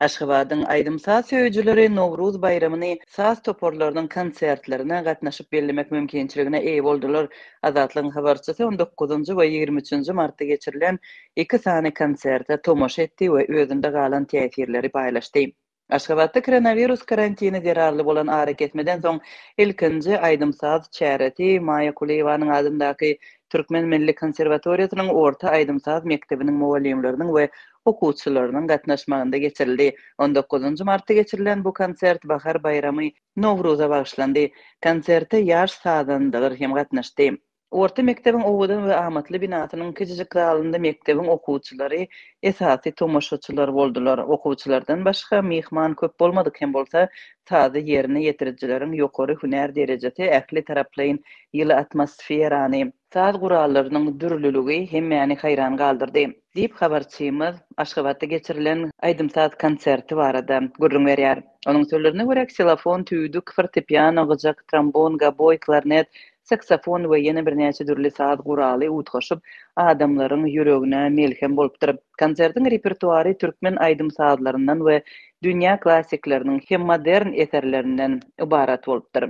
Aşgabadyň aýdym-saz söýüjileri Nowruz baýramyny saz toparlarynyň konsertlerine gatnaşyp bellemek mümkinçiligine eýe boldular. Azatlygyň habarçysy on dokuzynjy we 23 üçünji martda geçirilen iki sany konserte tomaşa etdi we özünde galan täsirleri paýlaşdy. Aşgabatda koronawirus karantini zerarly bolan arakesmeden soň ilkinji aýdym-saz çäresi Maýa Kulyýewanyň adyndaky Türkmen milli konserwatoriýasynyň orta aýdym-saz mekdebiniň mugallymlarynyň we okuwçylarynyň gatnaşmagynda geçirildi. On dokuzynjy martda geçirilen bu konsert Bahar baýramy Nowruza bagyşlandy. Konserte ýaş sazandalar hem gatnaşdy. Orta mekdebiň owadan we amatly binasynyň kiçijik zalynda mekdebiň okuwçylary esasy tomaşaçylar boldular. Okuwçylardan başga myhman köp bolmadyk hem bolsa, sazy ýerine ýetirijileriň ýokary hünär derejesi ähli taraplaýyn ýyly atmosferany, saz gurallarynyň dürlüligi hemmäni haýran galdyrdy, diýip, habarçymyz Aşgabatda geçirilen aýdym-saz konserti barada gürrüň berýär. Onuň sözlerine görä, ksilofon, tüýdük, fortepiano, gyjak, trombon, goboý, klarnet, saksofon we ýene birnäçe dürli saz guraly utgaşyp, adamlaryň ýüregine melhem bolupdyr. Konsertiň repertuary türkmen aýdym-sazlaryndan we dünýä klassikleriniň hem modern eserlerinden ybarat bolupdyr.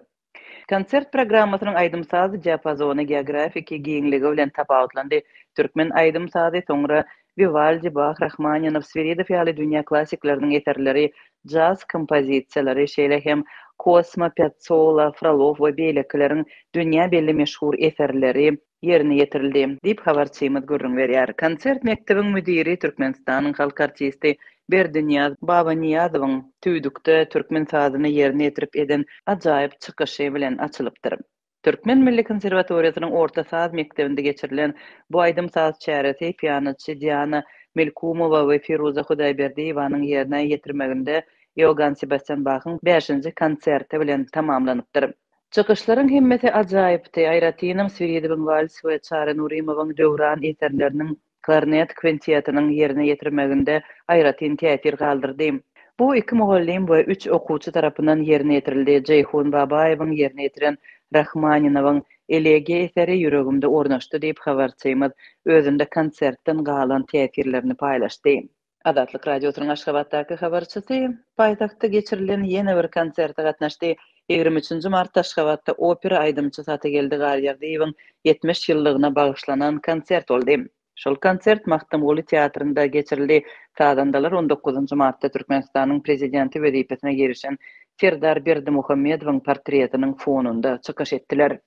Konsert programmasynyň aýdym-saz diapazony geografiki giňligi bilen tapawutlandy. Türkmen aýdym-sazy soňra Wiwaldi, Bah, Rahmaninow, Swiridow ýaly dünýä klassikleriniň eserleri, jaz kompozisiýalary, şeýle hem Kosma, Piazzolla, Frolow we beýlekileriň dünýä belli meşhur eserleri ýerine ýetirildi, diýip, habarçymyz gürrüň berýär. Konsert mekdebiň müdiri, Türkmenistanyň halk artisti Berdinyýaz Babanyýazowyň tüýdükde türkmen sazyny ýerine ýetirip eden ajaýyp çykyşy bilen açylypdyr. Türkmen milli konserwatoriýasynyň orta saz mekdebinde geçirilen bu aýdym-saz çäresi pianoçy Diana Melkumowa we Firuza Hudaýberdiýewanyň ýerine ýetirmeginde Iogann Sebastýan Bahyň bäşinji konserti bilen tamamlanypdyr. Çykyşlaryň hemmesi ajaýypdy, aýratynam Swiridowyň wals we Çary Nurymowyň Döwran eserleriniň klarnet kwintetiniň ýerine ýetirmeginde aýratyn täsir galdyrdy. Bu iki mugallym we üç okuwçy tarapyndan ýerine ýetirildi. Jeýhun Babaýewiň ýerine ýetiren Rahmaninowyň Elegiýa eseri ýüregimde ornaşdy diýip, habarçymyz özünde konsertden galan täsirlerini paýlaşdy. Azatlyk Radiosynyň Aşgabatdaky habarçysy paýtagtda geçirilen ýene bir konserte gatnaşdy. 23 nji martda Aşgabatda opera aýdymçysy Atageldi Garýagdyýewiň 70 ýyllygyna bagyşlanan konsert boldy. Şol konsert Magtymguly teatrynda geçirildi. Sazandalar on dokuzynjy martda Türkmenistanyň Prezidenti wezipesine girişen Serdar Berdimuhamedowyň portretiniň fonunda çykyş etdiler.